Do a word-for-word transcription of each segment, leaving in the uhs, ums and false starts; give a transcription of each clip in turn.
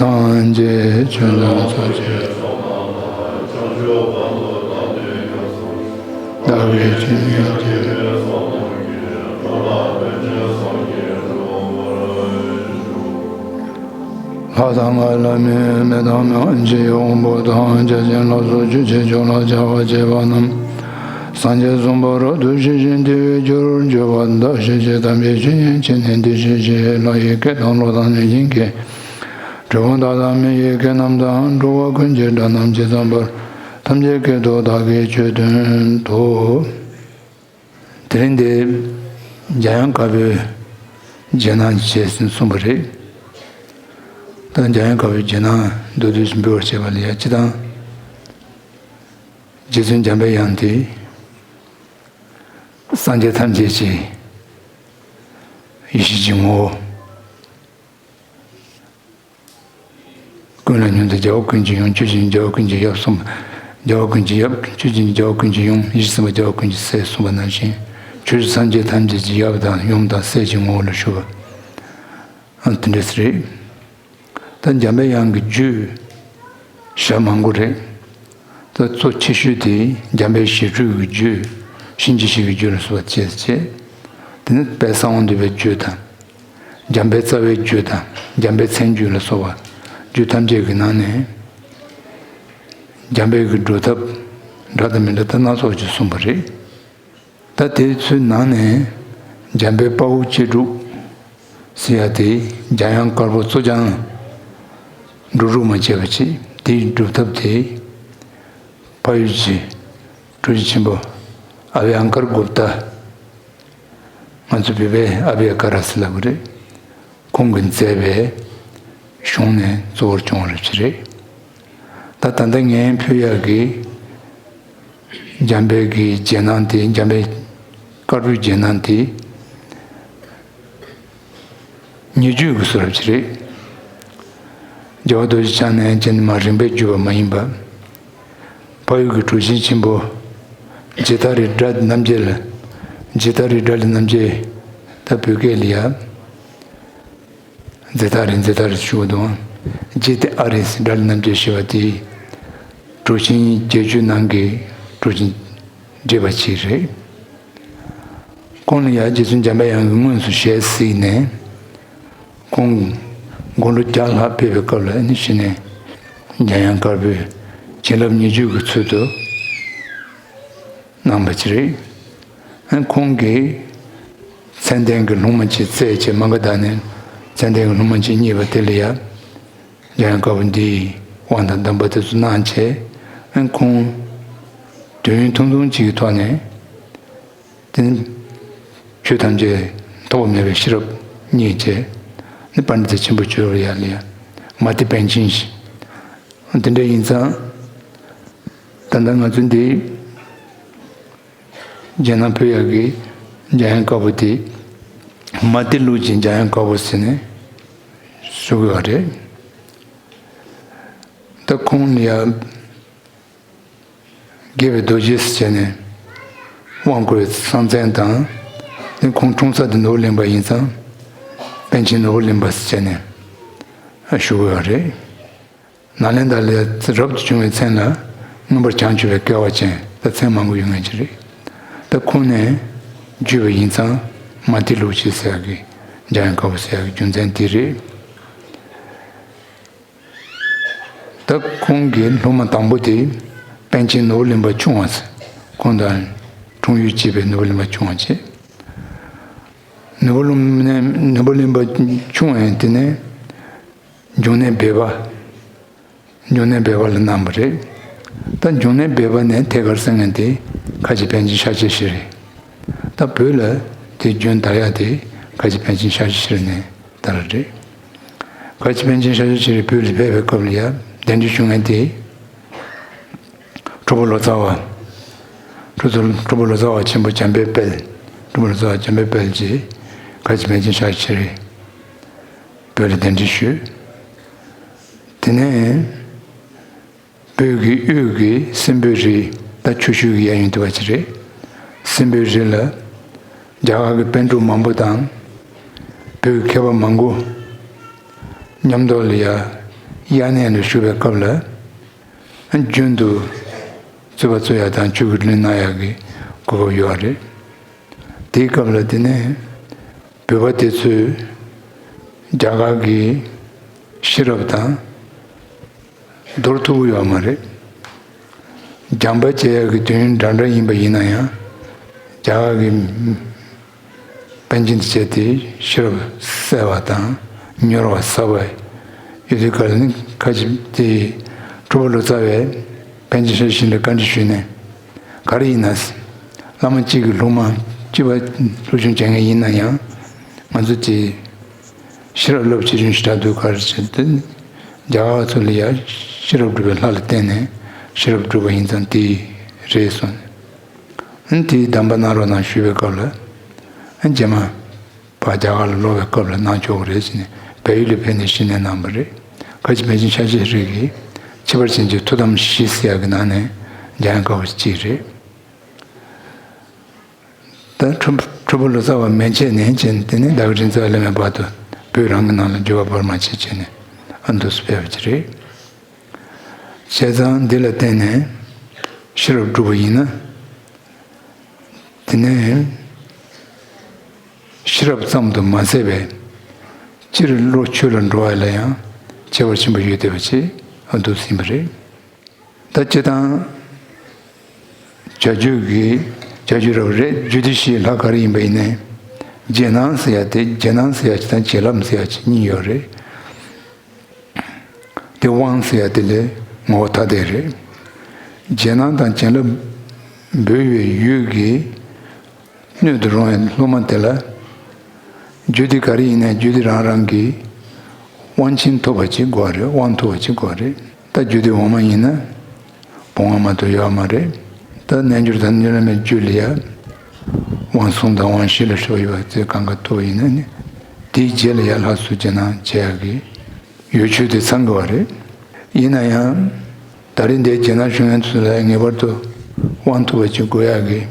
ཐམས་ཅད་ཆོས་རྣམས་ཚོགས་ཀྱི་བདག་གིས་ཆོས་ཉན་ཐོས་པའི་ལྷ་དང་ལྷ་མིན་མི་དང་མི་འཇིགས་དབང་པོ་དང་བརྒྱ་བྱིན་ལ་སོགས་ཆོས་ཀྱི་མཆོག་ལ་ཕྱག་འཚལ་བ་རྣམས། སངས་རྒྱས་གསུངས་པ་རབ་ཏུ་ཞི་ཞིང་དེ་བས་ཆེར་གྱུར་པ་དག་ཤེས་ཀྱི་ཐམས་ཅད་ཆོས་ཉན་ཕྱིར་ནི་འདི་ཞེས་བྱའི་ལྷ་ཡི་སྐད་དང་ཀླུ་དང་གནོད་སྦྱིན་སྐད། གྲུལ་བུམ་དག་དང་མི་ཡི་སྐད་རྣམས་དང་། འགྲོ་བ་ཀུན་གྱི་སྒྲ་རྣམས་ཇི་ཙམ་པར། ཐམས་ཅད་སྐད་དུ་བདག་གིས་ཆོས་བསྟན་ཏོ། དེ་རིང་འདིར་འཇམ་དབྱངས་དཀར་པོའི་རྗེས་གནང་བྱས་ཟིན་གསུངས་པ་རེད། ད་འཇམ་དབྱངས་དཀར་པོའི་རྗེས་གནང་མདོར་བསྡུས་ཤིག་འབུལ་བར་བྱེད་པ་ལ་ཡ། སྤྱིར་བཏང་རྗེ་བཙུན་འཇམ་པའི་དབྱངས་དེ་སངས་རྒྱས་ཐམས་ཅད་ཀྱི་ཡེ་ཤེས་ཀྱི་ངོ་བོ། ཀུན་ལ་སྙོམས་དང་རྒྱལ་བ་ཀུན་གྱི་ཡུམ། ཆོས་ཀྱི་རྒྱལ་བ་ཀུན་གྱི་ཡབ་གསུངས་པ། རྒྱལ་བ་ཀུན་གྱི་ཡབ། ཆོས་ཀྱི་རྒྱལ་བ་ཀུན་གྱི་ཡུམ། ཡེ་ཤེས་སེམས་དཔའ་རྒྱལ་བ་ཀུན་གྱི་སྲས་གསུངས་པ་ནང་བཞིན། ཆོས་ཀྱི་སངས་རྒྱས་ཐམས་ཅད་ཀྱི་ཡབ་དང་ཡུམ་དང་སྲས་ཀྱི་ངོ་བོ་ལ་ཞུ་བ། ཨ་དེ་འདྲ་ཟེར་རེད། ད་འཇམ་པའི་དབྱངས་ཀྱི་རྒྱུད་ཞལ་མང་པོ་རེད། ད་གཙོ་ཆེ་ཤོས་དེ་འཇམ་དཔལ་བཞད་སྤྲུལ་གྱི་རྒྱུད། གཤིན་རྗེ་གཤེད་ཀྱི་རྒྱུད་ལ་སོགས་པ་བཅས་བྱས། དེ་ནས་དཔལ་གསང་བ་འདུས་པའི་རྒྱུད་དང་། འཇམ་དཔལ་རྩ་བའི་རྒྱུད་དང་། འཇམ་དཔལ་མཚན་རྒྱུད་ལ་སོགས་པ་རྒྱུད་ཐམས་ཅད་ཀྱི་ནང་ནས། འཇམ་དཔལ་གྱི་སྒྲུབ་ཐབས་འདྲ་དང་མི་འདྲ་དང་སྣ་ཚོགས་ཀྱིས་གསུངས་པ་རེད། ད་དེ་ཚོའི་ནང་ནས་འཇམ་དཔལ་དཔའ་བོ་སྤྱོད་སྒྲུབ་ཟེར་ཡ་དེ་འཇམ་དབྱངས་དཀར་པོ་གཙོ་རྐྱང་འགྲོ་དྲུག་མ་བྱས་པ་བྱས། དེའི་སྒྲུབ་ཐབས་དེ་ཕ་ཡུལ་གྱི་གྲུ་བཞི་ཆེན་པོ་ཨ་བྷྱ་ངྐར་གུཔྟ། ང་ཚོ་བོད་པའི་ཨ་བྷྱ་ཀ་ར་ཟེར་ལབ་ཀྱི་རེད། ཁོང་གིས་མཛད་པའི་གཞུང་ནས་གཙོ་བོར་བྱུང་བ་རེད་ཅེས་རེད། ད་ད་ལྟ་ངས་ཕུལ་ཡག་གི་འཇམ་དཔལ་གྱི་རྗེས་གནང་དེ། འཇམ་དཔལ་དཀར་པོའི་རྗེས་གནང་དེ་ཉེ་བརྒྱུད་ཀྱི་བཟོ་འདྲ་ཅིག་རེད། རྒྱལ་བ་རྡོ་རྗེ་འཆང་ནས་རྗེ་བཙུན་མ་རིམ་པས་བརྒྱུད་པ་མ་ཡིན་པ། ཕ་ཡུལ་གྱི་གྲུ་བཞི་ཆེན་པོ་ཇི་ལྟ་རེ་སྒྲ་རྣམ་བརྒྱད་ལ། ཇི་ལྟ་རེ་སྒྲ་རྣམ་བརྒྱད། ད་བོད་སྐད་ལ་ཡ། ཛེ་ཏཱ་རེ་ཛེ་ཏཱ་རེ་ཞུ་གི་འདུག། ཇི་ཏཱ་རེ་ཟེར་སྒྲ་རྣམ་བརྒྱད་ཞེས་པ་དེ་གྲུ་ཆེན་བརྒྱད་ཅུ་ནང་གི་གྲུ་ཆེན་བགྲེས་པ་ཅིག་རེད། ཁོང་ལ་ཡང་རྗེ་བཙུན་འཇམ་པའི་དབྱངས་ཀྱིས་དངོས་སུ་ཞལ་གཟིགས་ནས། ཁོང་དགུང་ལོ་བརྒྱ་ལྷག་ཕེབས་པའི་སྐབས་ལ་ནི་གཞི་ནས་འཇམ་དབྱངས་དཀར་པོའི་བྱིན་རླབས་ཉེ་བརྒྱུད་ཀྱི་ཚུལ་དུ་གནང་བ་ཅིག་རེད། ཁོང་གིས་མཚན་ལྡན་གྱི་ལྷུང་མ་ཅིག་བསྩལ་བྱས། མ་ག་དྷ་ནས་མཚན་ལྡན་གྱི་ལྷུང་མ་ཅིག་རྙེད་པ་དེ་ལ་ཡང་འཇམ་དབྱངས་དཀར་པོ་འདིའི་དབང་དང་གདམས་པ་དེ་ཚོ་གནང་བྱས། ཁོང་དུས་ཡུན་ཐུང་ཐུང་ཅིག་གི་ཐོག་ནས་དེ་ནི་ཆོས་ཐམས་ཅད་ཐོགས་པ་མེད་པའི་ཤེས་རབ་རྙེད་བྱས། ནི་པཎྜི་ཏ་ཆེན་པོ་གྱུར་པ་ཡ་ལ་ཡ་མ་ཏི་པཎ་ཆེན་ཞིག། དེ་འདྲ་ཡིན་ཙང་། ད་ལྟ་ང་ཚོ་འདི་རྗེས་གནང་ཕུལ་ཡག་གི་འཇམ་དབྱངས་དཀར་པོ་དེ་མ་ཏི་ལུགས་ཀྱི་འཇམ་དབྱངས་དཀར་པོ་ཟེར་ནས་ཞུ་དགོས་པ་རེད། ད་ཁོང་ལ་ཡ་དགེ་བའི་རྡོ་རྗེ་ཟེར་བྱས་ནས་དབང་བསྐུར་བའི་གསང་མཚན་དང་། དེ་ཁོང་འཁྲུངས་ས་དེ་ནོར་བུ་གླིང་པ་ཡིན་ཙང་། པཎ་ཆེན་ནོར་བུ་གླིང་པ་ཟེར་བྱས་ནས་ཞུ་དགོས་པ་རེད། ནཱ་ལེནྡྲ་ལས་རབ་ཏུ་བྱུང་བའི་མཚན་ལ་མངོན་པར་བྱང་ཆུབ་པའི་སྐལ་བ་ཅན། ད་མཚན་མང་པོ་ཡོད་མཁན་ཅིག་རེད། ད་ཁོང་ནས་བརྒྱུད་པ་ཡིན་ཙང་མ་ཏི་ལུགས་ཀྱི་ཟེར་ཡག་གི་འཇམ་དབྱངས་དཀར་པོ་ཟེར་ཡག་གི་རྒྱུ་མཚན་དེ་རེད། ད་ཁོང་གི་སློབ་མ་དང་པོ་དེ་པཎ་ཆེན་ནོར་བུ་གླིང་པ་ཆུང་བ་ཟེར། ཁོང་དང་འཁྲུངས་ཡུལ་གཅིག་པའི་ནོར་བུ་གླིང་པ་ཆུང་བ་བྱས། ནོར་བུ་གླིང་ནས་ནོར་བུ་གླིང་པ་ཆུང་བ་ཡིན། དེ་ནས་འབྱུང་གནས་སྦས་པ། འབྱུང་གནས་སྦས་པ་ལ་གནང་བ་རེད། ད་འབྱུང་གནས་སྦས་པ་ནས་ཐད་ཀར་གསན་མཁན་དེ་ཁ་ཆེ་པཎ་ཆེན་ཤཱཀྱ་ཤྲཱི་རེད། ད་བོད་ལ་དེ་རྒྱུན་དར་ཡག་དེ་ཁ་ཆེ་པཎ་ཆེན་ཤཱཀྱ་ཤྲཱི་ནས་དར་བ་རེད། ཁ་ཆེ་པཎ་ཆེན་ཤཱཀྱ་ཤྲཱི་བོད་ལ་ཕེབས་པའི་སྐབས་ལ་ཡ་གདན་འདྲེན་ཞུ་མཁན་དེ། གྲུབ་པ་ལོ་ཙཱ་བ། གྲུབ་ཐོབ། གྲུབ་པ་ལོ་ཙཱ་བ་ཆེན་པོ་འཇམ་དཔལ་དཔལ། གྲུབ་པ་ལོ་ཙཱ་བ་འཇམ་དཔལ་དཔལ་གྱིས་ཁ་ཆེ་པཎ་ཆེན་ཤཱཀྱ་ཤྲཱི་བོད་ལ་གདན་འདྲེན་ཞུས། དེ་ནས་བོད་ཀྱི་དབུས་ཀྱི་སྲིན་པོའི་རི། ད་ཆུ་ཤུར་གྱི་གཡས་གཡོན་དེ་བ་ཅིག་རེད། སྲིན་པོའི་རི་ལ་རྒྱ་གར་གྱི་པཎ་གྲུབ་མང་པོ་དང་། བོད་ཀྱི་མཁས་པ་མང་པོ་མཉམ་དུ་ལ་ཡ་ དབྱར་གནས་ལ་བཞུགས་པའི་སྐབས་ལ། རྒྱུན་དུ་རྩོད་པ་རྩོད་ཡ་དང་ཆོས་ཀྱི་ལུང་གནང་ཡ་གི་གོ་སྐབས་ཡོད་རེད། དེའི་སྐབས་ལ་དེ་ནས་བོད་པ་དེ་ཚོས་རྒྱ་གར་གྱི་ཤེས་རབ་དང་མདོར་ཐུག་ཡོད་མ་རེད། སྦྱངས་པ་བྱེད་ཡག་གི་དུས་ཡུན་འདྲ་འདྲ་ཡིན་པ་ཡིན་ན་ཡང་། རྒྱ་གར་གྱི་པཎ་ཆེན་དེ་བྱས་ཏེ་ཤེས་རབ་གསལ་བ་དང་མྱུར་བ་ཟབ་པ་ཡོད་དུས་སྐབས་ལ་ནི། ཁ་ཅིག་དེ་སྤྲུལ་པ་ལོ་ཙཱ་བས་པཎ་ཆེན་ཞལ་བཞི་ལ་བཀའ་འདྲི་ཞུས་ནས། ག་རེ་ཡིན་ན། བླ་མ་གཅིག་གི་སློབ་མ་གཅིག་པ་སློབ་སྦྱོང་བྱེད་མཁན་ཡིན་ན་ཡང་། ང་ཚོ་དེ་ཤེས་རབ་རླབས་ཆེ་ཆུང་ཞེ་དྲག་འདུག་ག་རེ་བྱས་ཏེ། རྒྱ་གར་ཚོ་ལ་ཡ་ཤེས་རབ་སྒྲུབ་པའི་ལྷ་ལ་བརྟེན་ནས་ཤེས་རབ་སྒྲུབ་པ་ཡིན་ཙང་དེ་རེད་གསུངས་ནས། ཨ་ནི་དེའི་གདམས་པ་གནང་རོགས་གནང་ཞུས་པའི་སྐབས་ལ། ཨ་ནི་རྗེས་མ་ཕར་རྒྱ་གར་ལ་ལོག་པའི་སྐབས་ལ་གནང་ཆོག་གི་རེད་ཟེར་ནས་བལ་ཡུལ་ལ་ཕེབས་ནས་བཤད་གནང་གནང་བ་རེད། ཁ་ཅིག་པཎ་ཆེན་ཤཱཀྱ་ཤྲཱི་གི་ཁྱད་པར་ཅན་གྱི་ཐུགས་དམ་བཞི་ཟེར་ཡག་གི་ནང་ནས་འཇམ་དབྱངས་དཀར་པོ་གཅིག་རེད། ད་སྤྲུལ་སྤྲུལ་པ་ལོ་ཙཱ་བ་མན་ཆད་ནས་བྱས་ནས། དེ་ནས་ཟླ་བའི་རིང་བཙག་ལས་མེད་བར་དུ་བོད་རང་གི་ནང་ལ་འགྱུར་བ་བར་མ་ཆད་བྱས་ནས་ཨ་འདུག་སེ་ཕེབས་པ་ཅིག་རེད། བྱས་ཙང་འདི་ལ་བརྟེན་ནས་ཤེས་རབ་སྒྲུབ་པ་ཡིན་ན། དེ་ནས་ཤེས་རབ་ཙམ་དུ་མ་ཟད་པའི་སྤྱིར་བློ་ཆོས་ལ་འགྲོ་བ་ལ་ཡང་ཁྱད་པར་ཆེན་པོ་ཡོད་བསྡད་པ་ཅིག་ཨ་འདུག་སེ་ཡིན་པ་རེད། ད་སྤྱིར་བཏང་བྱ་རྒྱུད་ཀྱི་བྱ་རྒྱུད་རབ་རེད། རྒྱུད་སྡེ་བཞིའི་ལྷ་ག་རེ་ཡིན་པ་ཡིན་ནའི། རྗེས་གནང་ཟེར་ཡ་དེ། རྗེས་གནང་ཟེར་ཡ་ཅིག་དང་བྱིན་རླབས་ཟེར་ཡ་ཅིག་གཉིས་ཡོད་རེད། དེ་དབང་ཟེར་ཡ་དེ་ལས་ངོ་བོ་ཐ་དད་རེད། རྗེས་གནང་དང་བྱིན་རླབས་འབུལ་བའི་ཡུལ་གྱི་སྣོད་དུ་རུང་བའི་སློབ་མ་དེ་ལ། རྒྱུད་སྡེ་ག་རེ་ཡིན་ནའི་རྒྱུད་སྡེ་རང་རང་གི་དབང་ཆེན་ཐོབ་པ་ཅིག་དགོས་རེད། དབང་ཐོབ་པ་ཅིག་དགོས་རེད། ད་རྒྱུད་སྡེ་འོག་མ་ཡིན་ན་བུམ་དབང་མ་གཏོགས་ཡོད་མ་རེད། ད་རྣལ་འབྱོར་དང་རྣལ་མའི་རྒྱུད་ལ་ཡ་དབང་གསུམ་དང་དབང་བཞི་ལ་ཧྲིལ་བ་ཡོད་པ་དེ་གང་ག་ཐོབ་པ་ཡིན་ན་ནི། དེའི་རྗེས་ལ་ཡ་ལྷ་སུ་རྗེས་གནང་བྱེད་ཡག་གི་ཡོ་ཆོད་དེ་ཚང་དགོས་པ་རེད། ཡིན་ན་ཡང་། ད་རེས་འདིར་རྗེས་གནང་ཞུ་མཁན་ཚོ་ལ་ངེས་པར་དུ་དབང་ཐོབ་པ་ཅིག་དགོས་ཡག་གི་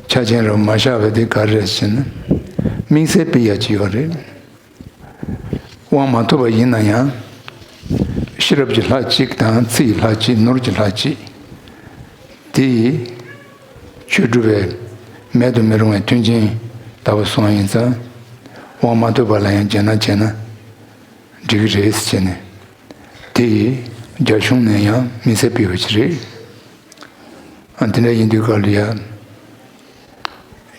ཆ་རྐྱེན་རུ་མ་བཞག་པ་དེ་ག་རེ་རེད་ཟེར་ན། དམིགས་བསལ་དཔེ་ཡག་ཅིག་ཡོད་རེད། དབང་མ་ཐོབ་པ་ཡིན་ན་ཡང་། ཤེས་རབ་ཀྱི་ལྷ་གཅིག་དང་ཚེ་ཡི་ལྷ་གཅིག་ནོར་གྱི་ལྷ་གཅིག་དེ་ཡིས་ཆོས་སྒྲུབ་པའི་མེད་དུ་མི་རུང་བའི་མཐུན་རྐྱེན་ལྟ་བུ་སོང་བ་ཡིན་ཙང་། དབང་མ་ཐོབ་པ་ལ་ཡང་རྗེས་གནང་བྱས་ན་འགྲིག་གི་རེད་ཟེར་ནས། དེ་ཡིས་རྒྱ་གཞུང་ནས་ཡང་དམིགས་བསལ་སྤེལ་བ་ཞིག་རེད། ཨ། དེ་འདྲ་ཡིན་དུས་སྐབས་ལ་ཡ།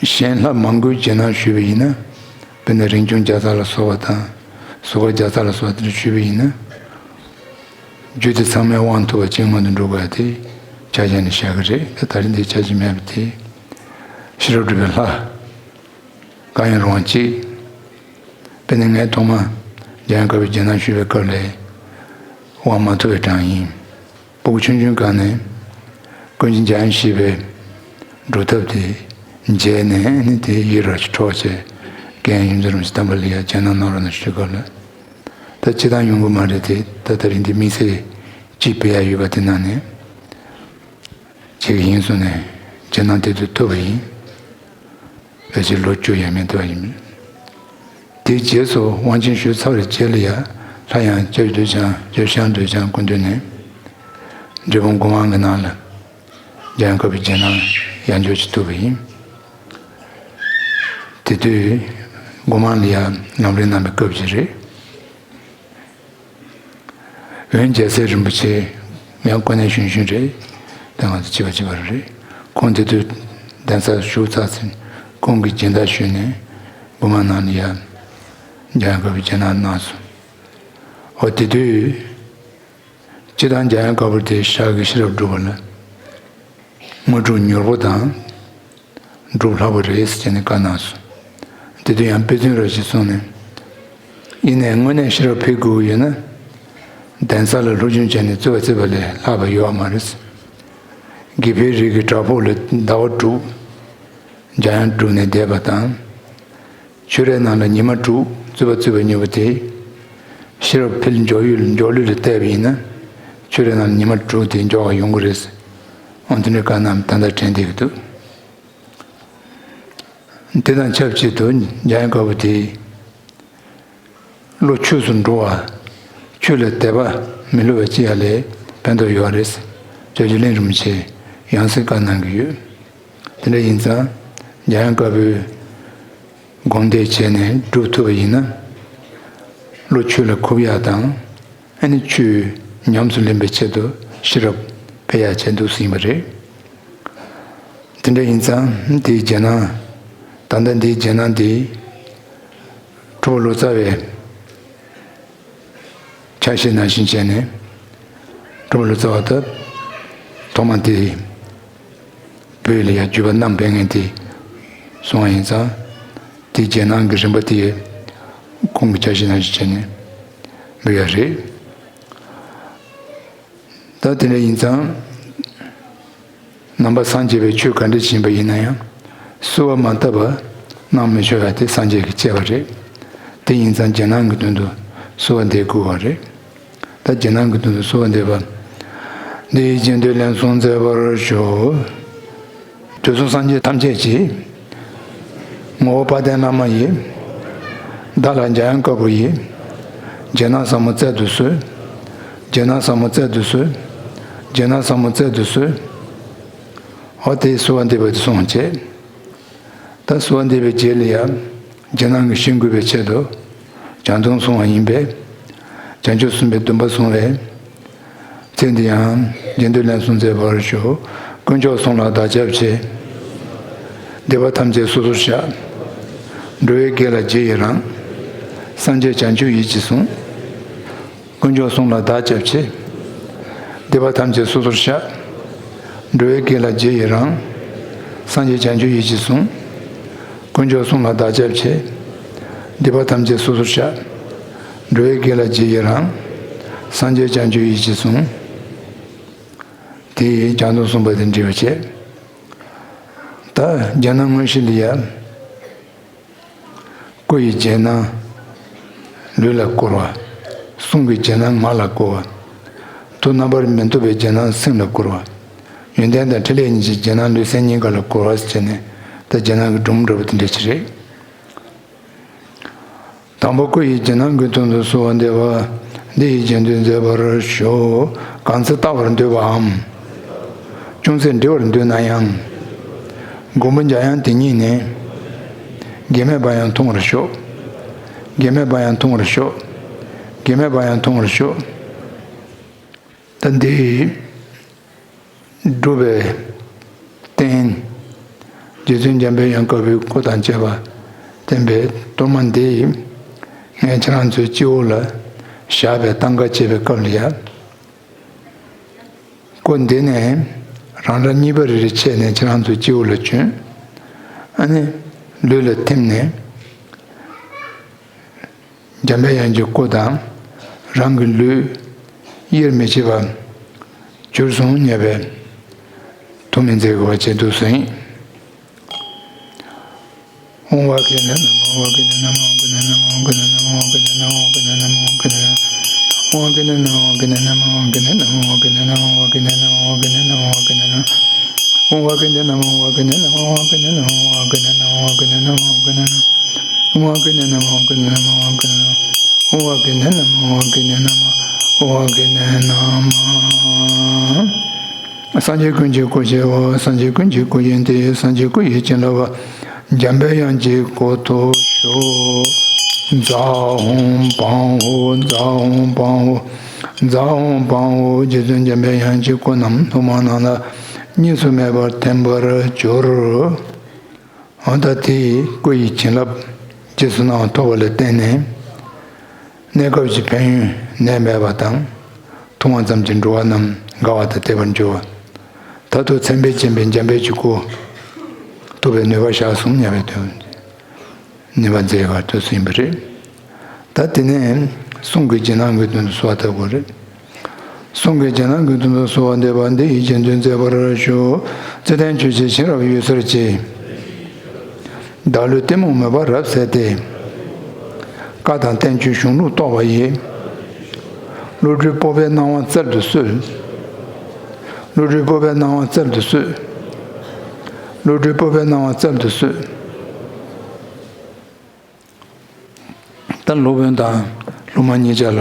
གཞན་ལྷ་མང་པོས་རྗེས་གནང་ཞུས་པ་ཡིན་ན། དཔེར་ན་རིན་འབྱུང་བརྒྱ་རྩ་ལ་སོགས་པ་དང་། གཟུགས་སྐར་བརྒྱ་རྩ་ལ་སོགས་པ་དེ་འདྲ་ཞུས་པ་ཡིན་ན། རྒྱུད་སྡེ་ཚང་མའི་དབང་ཐོབ་པ་ཅིག་སྔོན་དུ་འགྲོ་དགོས་ཡ་དེ་ཆ་རྐྱེན་ནི་བཞག་གི་རེད། ད་ད་རེས་འདིར་ཆ་རྐྱེན་མེད་པ་དེ། ཤེས་རབ་སྒྲུབ་པའི་ལྷ། གང་ཡང་རུང་བ་གཅིག་དཔེར་ན་ངས་ཐོག་མར་འཇམ་དབྱངས་དཀར་པོའི་རྗེས་གནང་ཞུས་པའི་སྐབས་ལ་དབང་མ་ཐོབ་པའི་གྲངས་ཡིན། སྤུ་གུ་ཆུང་ཆུང་སྒང་ནས་ཀུན་མཁྱེན་འཇམ་དབྱངས་བཞད་པའི་སྒྲུབ་ཐབས་དེ་མཇལ་ནས་ནི། དེ་ཡིད་ར་ཅིག་འཕྲོག་བྱས། རྒན་ཡུམ་ཚེ་རིང་མཆོག་དམ་པ་ལ་ཡ་རྗེས་གནང་གནང་རོགས་གནང་ཞུས་སྐབས་ལ། ད་སྤྱིར་བཏང་ཡོང་གི་མ་རེད་དེ། ད་ད་རེས་འདི་དམིགས་བསལ་གཅིག་སྤེལ་ཡ་ཡོད་པ་དེ་གནང་ནས་བྱེད་ཀྱི་ཡིན་གསུངས་ནས་རྗེས་གནང་དེ་དུས་ཐོབ་པ་ཡིན། ཕལ་ཆེར་ལོ་བཅུ་ཡས་མས་འདུག་པ་ཡིན། དེའི་རྗེས་སུ་དབང་ཆེན་ཞུས་ཚར་བའི་རྗེས་ལ་ཡ། སླར་ཡང་སྐྱབས་རྗེ་འདོད་ཆགས། སྐྱབས་རྗེ་ཤངས་འདོད་ཆགས་སྐུ་མདུན་ནས་འབྲས་སྤུངས་སྒོ་མང་གི་ནང་ལ་འཇམ་དབྱངས་དཀར་པོའི་རྗེས་གནང་ཡར་འཇོག་ཅིག་ཐུབ་པ་ཡིན། དེ་དུས་སྒོ་མང་ལ་ཡ་ལམ་རིམ་གནང་བའི་སྐབས་ཅིག་རེད། འོན་རྒྱལ་སྲས་རིན་པོ་ཆེ་ཡང་ཁོ་ནའི་གཞོན་གཞོན་རེད། ད་ང་ཚོ་བྱིས་པ་བྱིས་པ་རེད། ཁོང་དེ་དུས་གདན་སར་བཞུགས་ཚར་ཚེ་ཁོང་གིས་སྦྱིན་བདག་ཞུས་ནས་སྒོ་མང་ནང་ལ་ཡ་འཇམ་དབྱངས་དཀར་པོའི་རྗེས་གནང་གནང་སོང་། འོ་དེ་དུས་སྤྱིར་བཏང་འཇམ་དབྱངས་དཀར་པོ་དེ་ཤར་གྱི་ཤེས་རབ་སྒྲུབ་པ་ལ་དངོས་གྲུབ་མྱུར་པོ་དང་། སྒྲུབ་ལྷག་པོ་རེད་ཟེར་ནས་བཀའ་གནང་སོང་། དེ་དུས་ཡང་དཔེ་མཚོན་ར་ཞིག་གསུངས་ནས། ཡིན་ནའི་དངོས་གནས་ཤེས་རབ་འཕེལ་དགོས་ཀྱི་ཡོད་ན། གདན་ས་ལ་སློབ་སྦྱོང་བྱས་ནས་རྩོད་པ་རྩེད་པ་ལས་ལྷག་པ་ཡོད་པ་མ་རེད། དགེ་འཕེལ་རིགས་ཀྱི་བྲག་ཕུག་ལ་ཟླ་བ་དྲུག་འཇམ་དབྱངས་སྒྲུབ་ནས་བསྡད་པ་དང་། ཆོས་རའི་ནང་ལ་ཉི་མ་དྲུག་རྩོད་པ་རྩེད་པ་མྱོང་བ་དེ། ཤེས་རབ་འཕེལ་མགྱོགས་ཡུལ་མགྱོགས་ལུས་ལ་བལྟས་པ་ཡིན་ན། ཆོས་རའི་ནང་ལ་ཉི་མ་དྲུག་དེ་མགྱོགས་པ་ཡོང་གི་རེད། འོ་དེ་འདྲའི་བཀའ་གནང་ད་ལྟ་དྲན་བསྡད་ཀྱི་འདུག་དེ་དང་ཆབས་ཅིག་ཏུ་འཇམ་དབྱངས་དཀར་པོ་དེས་བློ་ཆོས་སུ་འགྲོ་བ། ཆོས་ལ་དད་པ་མི་བསླུ་བ་ཅི་ཡང་ལས་ཕན་ཐོགས་ཡོད་རེད། བྱ་རྒྱུད་གླིང་རིན་པོ་ཆེ་ཡང་སེ་བཀའ་གནང་གི་ཡོད། དེ་འདྲ་ཡིན་ཙང་འཇམ་དབྱངས་བཀའ་པོད་སྒོམ་བཟླས་བྱས་ནས་སྒྲུབ་ཐུབ་པ་ཡིན་ན། བློ་ཆོས་ལ་འཁོར་ཡག་དང་། ཨ་ནི་ཆོས་ཉམས་སུ་ལེན་པའི་ཆེད་དུ་ཤེས་རབ་འཕེལ་ཡག་བྱེད་འདུག་ཟིན་པ་རེད། དེ་འདྲ་ཡིན་ཙང་འདིའི་རྗེས་གནང་། ད་ལྟ་འདིའི་རྗེས་གནང་འདི་གྲུབ་པ་ལོ་ཙཱ་བའི་ཕྱག་བཞེས་ནང་བཞིན་བྱས་ནས། གྲུབ་པ་ལོ་ཙཱ་བ་ད་ཐོག་མ་དེ་བོད་ལ་ཡང་བརྒྱུད་པ་བསྣམས་པའི་ངན་དེ་སོང་བ་ཡིན་ཙང་། དེའི་རྗེས་གནང་གི་རིམ་པ་དེ་ཁོང་གི་ཕྱག་བཞེས་ནང་བཞིན་བྱས་ནས་འབུལ་ཡ་རེད། ད་དེ་འདྲ་ཡིན་ཙང་། ནང་པ་སངས་རྒྱས་པའི་ཆོས་ག་འདྲ་ཞིག་ཡིན་པ་ཡིན་ན་ཡང་། གསོལ་བ་མ་བཏབ་པ་གནང་མི་ཆོག་ཡ་དེ་སངས་རྒྱས་ཀྱི་བཅས་པ་རེད། དེ་ཡིན་ཙང་རྗེས་གནང་གི་དོན་དུ་གསོལ་བ་འདེབས་དགོས་པ་རེད། ད་རྗེས་གནང་གི་དོན་དུ་གསོལ་བ་འདེབས་པ། འདི་ཡི་རྗེས་ཟློས་ལན་གསུམ་མཛད་པར་ཞུ། དུས་གསུམ་སངས་རྒྱས་ཐམས་ཅད་ཀྱི། ངོ་བོ་དཔལ་ལྡན་བླ་མ་ཡི། བདག་ལ་འཇམ་དབྱངས་བཀའ་པོད་ཡི། རྗེས་གནང་ཟབ་མོ་སྩལ་དུ་གསོལ། རྗེས་གནང་ཟབ་མོ་སྩལ་དུ་གསོལ། རྗེས་གནང་ཟབ་མོ་སྩལ་དུ་གསོལ། འོ་དེ་གསོལ་བ་འདེབས་པ་དེ་སོང་བྱས། ད་གསོལ་བ་འདེབས་པའི་རྗེས་ལ་ཡང་རྗེས་གནང་གི་ཞིང་བཀོད་པའི་ཆེད་དུ་བྱང་སྡོམ་སྲུང་བ་ཡིན་པས། བྱང་ཆུབ་སེམས་དཔའི་སྡོམ་པ་སྲུང་བས། ཚེ་འདི་ཡང་རྗེས་ཟློས་ལན་གསུམ་མཛད་པར་ཞུ། དཀོན་མཆོག་གསུམ་ལ་བདག་སྐྱབས་མཆི། སྡིག་པ་ཐམས་ཅད་སོ་སོར་བཤགས། འགྲོ་བའི་དགེ་ལ་རྗེས་ཡི་རང་། སངས་རྒྱས་བྱང་ཆུབ་ཡིད་ཀྱིས་ཟུངས། དཀོན་མཆོག་གསུམ་ལ་བདག་སྐྱབས་མཆི། སྡིག་པ་ཐམས་ཅད་སོ་སོར་བཤགས། འགྲོ་བའི་དགེ་ལ་རྗེས་ཡི་རང་། སངས་རྒྱས་བྱང་ཆུབ་ཡིད་ཀྱིས་ཟུངས། དཀོན་མཆོག་གསུམ་ལ་བདག་སྐྱབས་མཆི། སྡིག་པ་ཐམས་ཅད་སོ་སོར་བཤགས། འགྲོ་བའི་དགེ་ལ་རྗེས་ཡི་རང་། སངས་རྒྱས་བྱང་ཆུབ་ཡིད་ཀྱིས་ཟུངས། དེ་ཡིས་བྱང་སྡོམ་གསུངས་པ་དེ་འདྲི་བ་བྱས། ད་རྒྱ་ནག་དངོས་གཞི་འདི་ཡ། སྐུ་ཡི་རྗེས་གནང་ལུས་ལ་བསྐུར་བ། གསུང་གི་རྗེས་གནང་ངག་ལ་བསྐུར་བ། དུ་རྣམ་པར་མི་འཐོར་བའི་རྗེས་གནང་སེམས་ལ་བསྐུར་བ། ཡོན་ཏན་དང་ཕྲིན་ལས་གཉིས་ཀྱི་རྗེས་གནང་ལུས་སེམས་གཉིས་ཀ་ལ་བསྐུར་བ་ཟེར་ནས། ད་རྗེས་གནང་གི་སྒྲུང་འདྲ་པོ་དེ་འདྲ་ཅིག་རེད། དང་པོ་སྐུ་ཡི་རྗེས་གནང་གི་དོན་དུ་གསོལ་བ་འདེབས་པ། འདི་ཡི་རྗེས་ཟློས་མཛད་པར་ཞུ། གང་ཚེ་བལྟ་བར་འདོད་པའམ། ཅུང་ཟད་འདྲི་བར་འདོད་ན་ཡང་། མགོན་པོ་འཇམ་དབྱངས་དེ་ཉིད་ནི། གེགས་མེད་པ་ཡང་མཐོང་བར་ཤོག། གེགས་མེད་པ་ཡང་མཐོང་བར་ཤོག། གེགས་མེད་པ་ཡང་མཐོང་བར་ཤོག། ད་འདི་སྒྲུབ་པའི་རྟེན། རྗེ་བཙུན་འཇམ་པའི་དབྱངས་བཀའ་པོད་སྐུ་དང་བཅས་པ་བསྟན་པའི་གཏོར་མ་འདི་ངས་ཁྱེད་རང་ཚོའི་སྤྱི་བོ་ལ་བཞག་པའི་སྟངས་ཀ་བྱེད་པའི་སྐབས་ལ་ཡ། སྐུ་འདི་ནས་རང་འདྲ་གཉིས་པ་རེ་རེ་ཕྱེ་ནས་ཁྱེད་རང་ཚོའི་སྤྱི་བོ་ལ་བྱོན། ཨ་ནི་ལུས་ལ་ཐིམ་ནས། འཇམ་པའི་དབྱངས་ཀྱི་སྐུ་དང་རང་གི་ལུས་དབྱེར་མི་ཕྱེད་པ་གྱུར་སོང་སྙམ་པའི་ཐུགས་སྨོན་མཛད་དགོས་པ་བྱེད་འདུག་ཟེར། ཨོཾ་ཝཱ་ཀི་ནི་ན་མོ། ཨོཾ་ཝཱ་ཀི་ནི་ན་མོ། ཨོཾ་ཝཱ་ཀི་ནི་ན་མོ། ཨོཾ་ཝཱ་ཀི་ནི་ན་མོ། ཨོཾ་ཝཱ་ཀི་ནི་ན་མོ། ཨོཾ་ཝཱ་ཀི་ནི་ན་མོ། ཨོཾ་ཝཱ་ཀི་ནི་ན་མོ། ཨོཾ་ཝཱ་ཀི་ནི་ན་མོ། ཨོཾ་ཝཱ་ཀི་ནི་ན་མོ། ཨོཾ་ཝཱ་ཀི་ནི་ན་མོ། ཨོཾ་ཝཱ་ཀི་ནི་ན་མོ། སངས་རྒྱས་ཀུན་གྱི་སྐུ་ཞེས་པ། སངས་རྒྱས་ཀུན་གྱི་སྐུ་ཡིན་ཏེ། སངས་རྒྱས་སྐུ་ཡི་བྱིན་རླབས་འཇམ་པའི་དབྱངས་ཀྱི་སྐུ་ཐོབ་ཤོག། ཛཿཧཱུྃ་བཾ་ཧོ། ཛཿཧཱུྃ་བཾ་ཧོ། ཛཿཧཱུྃ་བཾ་ཧོ། རྗེ་བཙུན་འཇམ་པའི་དབྱངས་ཀྱི་སྐུ་རྣམས་སློབ་མ་རྣམས་ལ་གཉིས་སུ་མེད་པར་ཐིམ་པར་གྱུར། འོ་ད་དེ་སྐུ་ཡི་བྱིན་རླབས་རྗེས་སུ་གནང་བ་ཐོབ་པ་ལ་བརྟེན་ནས། གནས་སྐབས་ཀྱི་ཕན་ཡོན་ནད་མེད་པ་དང་། མཐོང་བ་ཙམ་གྱིས་འགྲོ་བ་རྣམས་དགའ་བ་དང་བདེ་བར་འགྱུར་བ། མཐར་ཐུག་མཚན་དཔེ་ཅན་པའི་འཇམ་དཔལ་གྱི་སྐུ་ཐོབ་པའི་ནུས་པ་བཞག་གསུངས་སྙམ་པའི་དོན། ནུས་པ་མཛད་པར་ཐུགས་སུ་ཡིན་པ་རེད། ད་དེ་ནས་གསུང་གི་རྗེས་གནང་གི་དོན་དུ་གསོལ་བ་བཏབ་དགོས་རེད། གསུང་གི་རྗེས་གནང་གི་དོན་དུ་གསོལ་བ་འདེབས་པ། འདི་ཡི་རྗེས་ཟློས་མཛད་པར་ཞུ། བརྩེ་ལྡན་ཆོས་ཀྱི་བྱིན་རླབས་འོད་ཟེར་གྱིས། བདག་བློའི་གཏི་མུག་མུན་པ་རབ་བསལ་ཏེ། བཀའ་དང་བསྟན་བཅོས་གཞུང་ལུགས་རྟོགས་པ་ཡི། བློ་གྲོས་སྤོབས་པའི་སྣང་བ་སྩལ་དུ་གསོལ། བློ་གྲོས་སྤོབས་པའི་སྣང་བ་སྩལ་དུ་གསོལ། བློ་གྲོས་སྤོབས་པའི་སྣང་བ་སྩལ་དུ་གསོལ། ད་སློབ་དཔོན་དང་སློབ་མ་གཉིས་ཆ་ལ།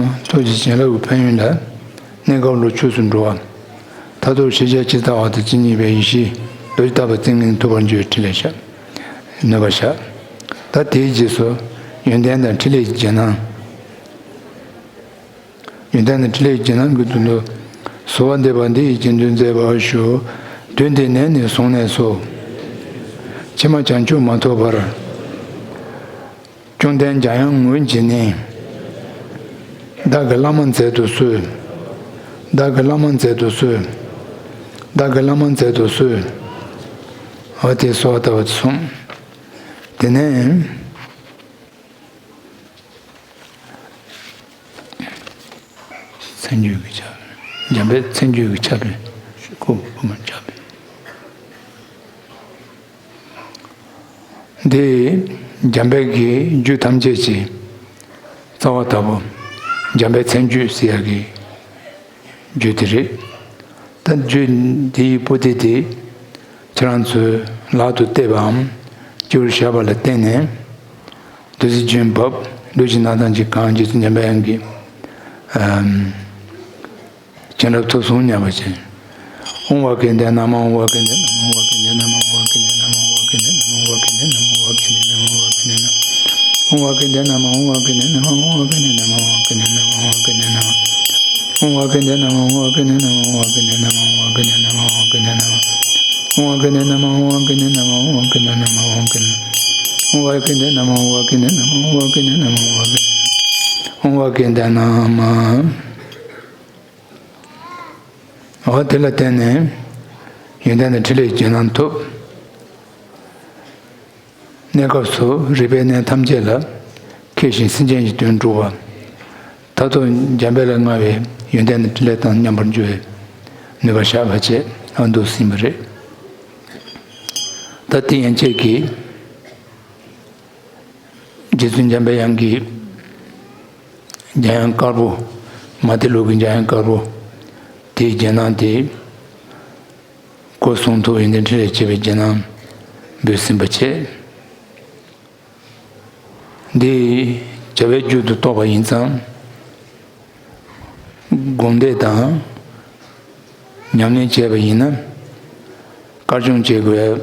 ཐུགས་ཀྱི་བྱིན་རླབས་ཀྱི་ཕན་ཡོན་ལ། གནས་སྐབས་ལ་ཆོས་སུ་འགྲོ་བ། མཐར་ཐུག་ཤེས་བྱ་ཇི་ལྟ་བ་དང་ཇི་སྙེད་པའི་ཡེ་ཤེས་རྡོ་རྗེ་ལྟ་བུ་ཏིང་ངེ་འཛིན་ཐོབ་པར་འགྱུར་བའི་ཕྲིན་ལས་བཤགས། ནུས་པ་བཤགས། ད་དེའི་རྗེས་སུ་ཡོན་ཏན་དང་ཕྲིན་ལས་ཀྱི་རྗེས་གནང་། ཡོན་ཏན་དང་ཕྲིན་ལས་ཀྱི་རྗེས་གནང་གི་དོན་དུ། གསོལ་བ་འདེབས་པ་འདི་ཡི་རྗེས་ཟློས་མཛད་པར་ཞུ། དུས་འདི་ནས་ནི་བཟུང་ནས་སུ། ཕྱི་མ་བྱང་ཆུབ་མ་ཐོབ་བར། བཅོམ་ལྡན་འཇམ་དབྱངས་ངོས་བྱས་ནས། བདག་གི་བླ་མ་མཛད་དུ་གསོལ། བདག་གི་བླ་མ་མཛད་དུ་གསོལ། བདག་གི་བླ་མ་མཛད་དུ་གསོལ། འོ་དེ་གསོལ་བ་བཏབ་པ་གསུངས། དེ་ནས། མཚན་བརྗོད་ཀྱི་ཆ། འཇམ་དཔལ་མཚན་བརྗོད་ཀྱི་ཆ་པའི་ཁོ་བོ་མ་ཆགས་པའི། འདི་འཇམ་དཔལ་གྱི་རྒྱུད་ཐམས་ཅད་ཀྱི་རྩ་བ་ལྟ་བུ། འཇམ་དཔལ་མཚན་བརྗོད་ཟེར་ཡག་གི་རྒྱུད་དེ་རེད། ད་རྒྱུད་འདིའི་པོ་ཏི་དེ་ཁྱེད་རང་ཚོས་ལག་ཏུ་གཏད་པའམ་སྤྱི་བོར་བཞག་པ་ལ་བརྟེན་ནས། བདུད་རྩི་ལྗོན་འབབ། ལུས་ཀྱི་རྣམ་གྲངས་ཀྱི་གང་རྗེ་བཙུན་འཇམ་དཔལ་དབྱངས་ཀྱི་བྱིན་རླབས་ཐོབ་སོང་སྙམ་པ་ཅན། ཨོཾ་ཝཱ་ཀིནྡྷེ་ནམ། ཨོཾ་ཝཱ་ཀིནྡྷེ་ནམ། ཨོཾ་ཝཱ་ཀིནྡྷེ་ནམ། ཨོཾ་ཝཱ་ཀིནྡྷེ་ནམ། ཨོཾ་ཝཱ་ཀིནྡྷེ་ནམ། ཨོཾ་ཝཱ་ཀིནྡྷེ་ནམ། ཨོཾ་ཝཱ་ཀིནྡྷེ་ནམ། ཨོཾ་ཝཱ་ཀིནྡྷེ་ནམ། ཨོཾ་ཝཱ་ཀིནྡྷེ་ནམ། ཨོཾ་ཝཱ་ཀིནྡྷེ་ནམ། ཨོཾ་ཝཱ་ཀིནྡྷེ་ནམ། ཨོཾ་ཝཱ་ཀིནྡྷེ་ནམ། ཨོཾ་ཝཱ་ཀིནྡྷེ་ནམ། ཨོཾ་ཝཱ་ཀིནྡྷེ་ནམ། ཨོཾ་ཝཱ་ཀིནྡྷེ་ནམ། ཨོཾ་ཝཱ་ཀིནྡྷེ་ནམ། ཨོཾ་ཝཱ་ཀིནྡྷེ་ནམ། ཨོཾ་ཝཱ་ཀིནྡྷེ་ནམ། ཨོཾ་ཝཱ་ཀིན། ཨོཾ་ཝཱ་ཀིནྡྷེ་ནམ། ཨོཾ་ཝཱ་ཀིནྡྷེ་ནམ། ཨོཾ་ཝཱ་ཀིནྡྷེ་ནམ། ཨོཾ་ཝཱ་ཀིན། ཨོཾ་ཝཱ་ཀིནྡྷེ་ནམ། འོ་དེ་ལ་བརྟེན་ནས་ཡོན་ཏན་དང་ཕྲིན་ལས་ཀྱི་རྗེས་གནང་ཐོབ། གནས་སྐབས་སུ་རིག་པའི་གནས་ཐམས་ཅད་ལ་མཁས་ཤིང་སེམས་ཅན་གྱི་དོན་སྒྲུབ་པ། མཐར་ཐུག་འཇམ་དཔལ་ལ་མངའ་བའི་ཡོན་ཏན་དང་ཕྲིན་ལས་དང་མཉམ་པར་འགྱུར་བའི་ནུས་པ་བཤགས་པ་བཅས་ཨ་འདུག་ཟིན་པ་རེད། ད་དེ་ཡན་ཆད་ཀྱིས་ རྗེ་བཙུན་འཇམ་པའི་དབྱངས་ཀྱིས་འཇམ་དབྱངས་དཀར་པོ། མ་ཏི་ལུགས་ཀྱི་འཇམ་དབྱངས་དཀར་པོ་དེའི་རྗེས་གནང་དེ་སྐུ་གསུང་ཐུགས་ཡོན་ཏན་ཕྲིན་ལས་བཅས་པའི་རྗེས་གནང་འབུལ་ཟིན་པ་བྱས། འདི་བྱ་བའི་རྒྱུད་དུ་གཏོགས་པ་ཡིན་ཙང་། སྒོམ་བཟླས་དང་ཉམས་ལེན་བྱས་པ་ཡིན་ན་དཀར་སྦྱོང་བྱེད་དགོས་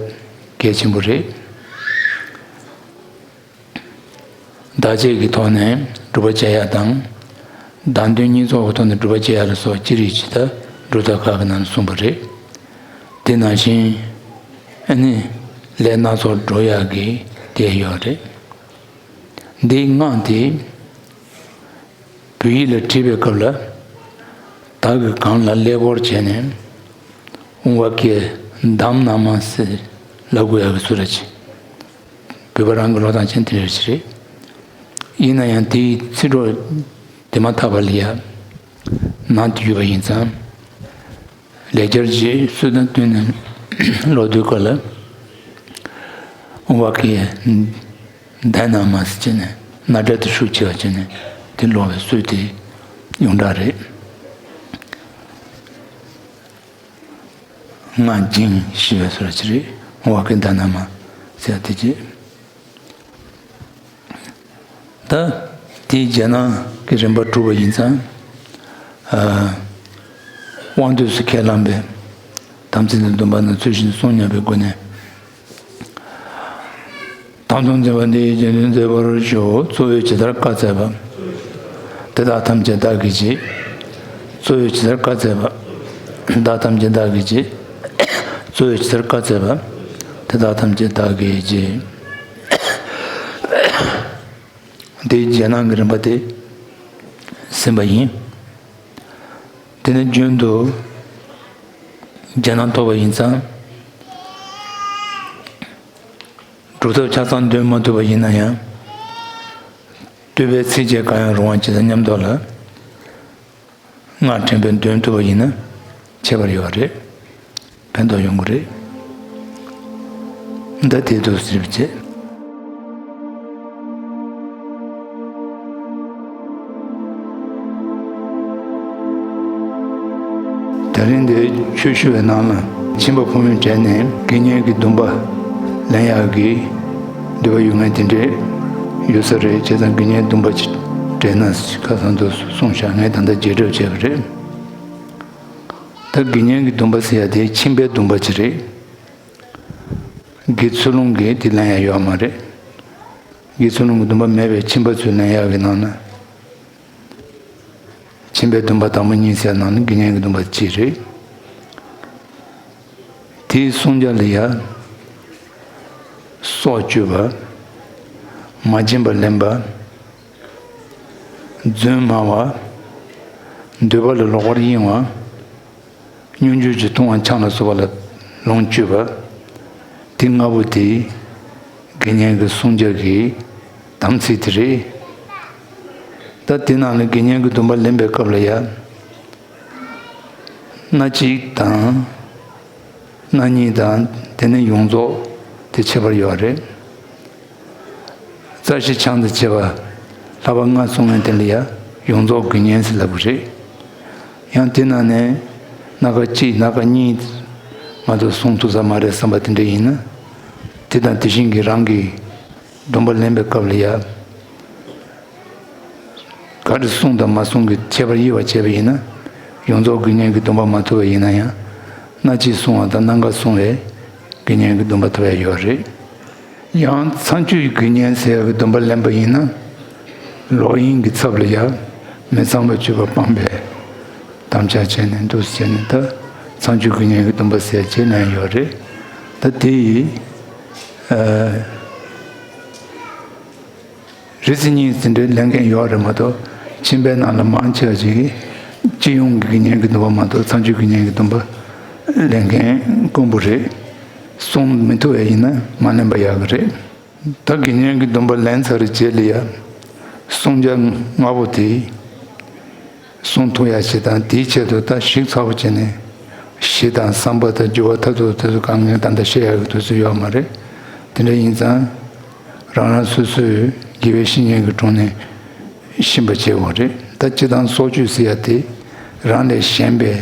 གལ་ཆེན་པོ་རེད། བདག་བསྐྱེད་ཀྱི་ཐོག་ནས་སྒྲུབ་པ་བྱེད་ཡ་དང་། བདག་མདུན་གཉིས་ཚོགས་ཀྱི་ཐོག་ནས་སྒྲུབ་པ་བྱེད་ཡ་ལ་སོགས་ཅི་རིགས་ཅིག་ད་སྒྲུབ་ཐབས་ཁག་གི་ནང་ལ་གསུངས་པ་རེད། དེ་ནང་བཞིན་ཨ་ནི་ལས་སྣ་ཚོགས་སྒྲུབ་ཡག་གི་དེ་ཡོད་རེད། འདིའི་སྔགས་དེ་བོད་ཡིག་ལ་བྲིས་པའི་སྐབས་ལ་བདག་གི་སྒང་ལ་ཀླད་ཀོར་བྱས་ནས་ཨོཾ་ཝ་ཀེ་དྷམ་ན་མ་སི་ལབ་དགོས་ཡག་གི་ཚུལ་རེད། བོད་པ་རང་གི་ཀློག་སྟངས་ཅན་དེ་འདྲ་ཞིག་རེད། ཡིན་ན་ཡང་དེའི་ཚིག་གྲོགས་དེ་མ་ཐག་པ་ལ་ཡ་ནང་དུ་ཡོད་པ་ཡིན་ཙང་། ལེགས་སྦྱར་རྗེས་སུ་དང་བསྟུན་ནས་ཀློག་དུས་སྐབས་ལ་ཨོཾ་ཝ་ཀེ་དྷ་ན་མ་སི་བྱས་ནས་སྣ་སྒྲ་དེ་ཤུགས་ཆེ་བ་བྱས་ནས་དེ་ཀློག་པའི་སྲོལ་དེ་ཡོངས་གྲགས་རེད། སྔགས་འབྱིན་ཞེས་པའི་སྲོལ་ཅིག་རེད། ཨོཾ་ཝ་ཀེ་དྷ་ན་མ་ཟེར་དེ་བྱས། ད་དེའི་རྗེས་གནང་གི་རིམ་པ་གྲུབ་པ་ཡིན་ཙང་། ཨ། དབང་དུས་སུ་ཁས་བླངས་པའི་དམ་ཚིག་དང་སྡོམ་པ་རྣམས་ཚུལ་བཞིན་བསྲུང་སྙམ་པའི་སྒོ་ནས། དམ་དུ་འཛིན་པ་འདི་ཡིས་རྗེས་ཟློས་མཛད་པར་ཞུ། གཙོ་བོས་ཇི་ལྟར་བཀའ་སྩལ་པ། དེ་དག་ཐམས་ཅད་བདག་གིས་བགྱི། གཙོ་བོས་ཇི་ལྟར་བཀའ་སྩལ་པ། དེ་དག་ཐམས་ཅད་བདག་གིས་བགྱི། གཙོ་བོས་ཇི་ལྟར་བཀའ་སྩལ་པ། དེ་དག་ཐམས་ཅད་བདག་གིས་བགྱི། འདིའི་རྗེས་གནང་གི་རིམ་པ་དེ་ཟིན་པ་ཡིན། དེ་ནས་རྒྱུན་དུ་རྗེས་གནང་ཐོབ་པ་ཡིན་ཙང་། སྒྲུབ་ཐབས་ཆ་ཚང་འདོན་མ་ཐུབ་པ་ཡིན་ན་ཡང་། བསྟོད་པའི་ཚིགས་བཅད་གང་ཡང་རུང་བ་ཅིག་དང་མཉམ་དུ་ལ། སྔགས་ཕྲེང་བའི་འདོན་ཐུབ་པ་ཡིན་ན་ཁྱད་པར་ཡོད་རེད། ཕན་ཐོགས་ཡོང་གི་རེད། ད་དེ་དུ་གཟིགས་པ་བྱེད། དེ་རིང་འདིར་ཆོས་ཞུ་བའི་ནང་ལ་ཁྱིམ་པ་ཕོ་མོའི་གྲས་ནས་དགེ་བསྙེན་གྱི་སྡོམ་པ་ལེན་ཡག་གི་འདོད་པ་ཡོད་མཁན་དེ་འདྲས་ཡོད་ས་རེད། བྱས་ཙང་དགེ་བསྙེན་སྡོམ་པ་ཅིག་སྤྲད་ན་ཁ་སང་དུ་གསུངས་བཞག་ངས་ད་ལྟ་རྗེས་གྲབས་བྱས་པ་རེད། ད་དགེ་བསྙེན་གྱི་སྡོམ་པ་ཟེར་ཡ་དེ་ཁྱིམ་པའི་སྡོམ་པ་ཅིག་རེད། དགེ་ཚུལ་སློང་གིས་དེ་ལེན་ཡ་ཡོད་མ་རེད། དགེ་ཚུལ་སློང་གི་སྡོམ་པ་མེད་པའི་ཁྱིམ་པ་ཚོས་ལེན་ཡག་གི་ནང་ན། ཁྱིམ་པའི་སྡོམ་པ་དང་པོ་གཉིས་ཟེར་ནང་ནས་དགེ་བསྙེན་གྱི་སྡོམ་པ་གཅིག་རེད། དེའི་བསྲུང་བྱ་ལ་ཡ། སྲོག་གཅོད་པ། མ་བྱིན་པ་ལེན་པ། རྫུན་སྨྲ་བ། འདོད་པ་ལ་ལོག་པར་གཡེང་བ། སྙོམས་འཇུག་གི་ལྟུང་བ་ཆང་ལ་སོགས་པ་ལ་ལོངས་སྤྱོད་པ། དེ་ལྔ་པོ་དེ་དགེ་བསྙེན་གྱི་བསྲུང་བྱ་གི་དམ་ཚིག་དེ་རེད། ད་དེ་ནང་ལ་དགེ་བསྙེན་གྱི་སྡོམ་པ་ལེན་པའི་སྐབས་ལ་ཡ། སྣ་གཅིག་དང་། སྣ་གཉིས་དང་དེ་ནས་ཡོངས་རྫོགས་དེ་ཁྱད་པར་ཡོད་རེད། རྩ་བཞི་ཆང་དང་བཅས་པ་ལྷག་པ་ལྔ་བསྲུང་མཁན་དེ་ལ་ཡ་ཡོངས་རྫོགས་དགེ་བསྙེན་ཟེར་ལབ་པ་རེད། ཡང་དེ་ནང་ནས་སྣ་ཁ་གཅིག་སྣ་ཁ་གཉིས་མ་གཏོགས་བསྲུང་ཐུབ་ས་མ་རེད་བསམ་པ་དེ་འདྲ་ཡིན་ན། དེ་དང་དེ་བཞིན་གྱི་རང་གི་སྡོམ་པ་ལེན་པའི་སྐབས་ལ་ཡ། ག་རེ་བསྲུང་དང་མ་བསྲུང་གི་ཁྱད་པར་དབྱེ་བ་བྱས་པ་ཡིན་ན། ཡོངས་རྫོགས་དགེ་བསྙེན་གྱི་སྡོམ་པ་མ་ཐོབ་པ་ཡིན་ན་ཡང་། སྣ་གཅིག་བསྲུང་བ་དང་སྣ་འགའ་བསྲུང་བས་དགེ་བསྙེན་གྱི་སྡོམ་པ་ཐོབ་ཡ་ཡོད་རེད། ཡང་མཚམས་གཅོད་དགེ་བསྙེན་ཟེར་བའི་སྡོམ་པ་ལེན་པ་ཡིན་ན། ལོག་གཡེམ་གྱི་ཚབ་ལ་ཡ། མི་ཚངས་པར་སྤྱོད་པ་སྤངས་པའི་དམ་བཅའ་བྱས་ནས་འདུག་ཟེར་ནས་ད་མཚམས་གཅོད་དགེ་བསྙེན་གྱི་སྡོམ་པ་ཟེར་བྱས་ནས་ཡོད་རེད། ད་དེ་ཡི། ཨ། རེ་ཟིན་གཉིས་ཟིན་འདྲའི་ལེན་མཁན་ཡོད་རེད་མ་གཏོགས། ཁྱིམ་པའི་ནང་ལ་མང་ཆེ་བ་ཞིག་གིས་སྤྱི་ཡོངས་ཀྱི་དགེ་བསྙེན་གྱི་སྡོམ་པ་མ་གཏོགས་མཚམས་གཅོད་དགེ་བསྙེན་གྱི་སྡོམ་པ་ལེན་མཁན་དཀོན་པོ་རེད། བསྲུང་མི་ཐུབ་པ་ཡིན་ན་མ་ལེན་པ་ཡག་གི་རེད། ད་དགེ་བསྙེན་གྱི་སྡོམ་པ་ལེན་ཚར་རྗེས་ལ་ཡ། བསྲུང་བྱ་ལྔ་པོ་དེ། བསྲུང་ཐུབ་ཡ་ཞིག་དང་དེའི་ཆེད་དུ་ད་ཞིབ་ཚགས་པོ་བྱས་ནས་གཞི་དང་བསམ་པ་དང་འགྱུར་བ་མཐར་ཐུག་དེ་ཚོ་གང་ག་ད་ལྟ་བཤད་ཡག་གི་དུས་ཚོད་ཡོད་མ་རེད། དེ་འདྲ་ཡིན་ཙང་རང་རང་སོ་སོའི་ དགེ་བའི་བཤེས་གཉེན་གྱི་དྲུང་ནས་ཤེས་པར་བྱེད་དགོས་རེད། ད་སྤྱིར་བཏང་སྲོག་གཅོད་ཟེར་ཡ་དེ་རང་ལས་གཞན་པའི་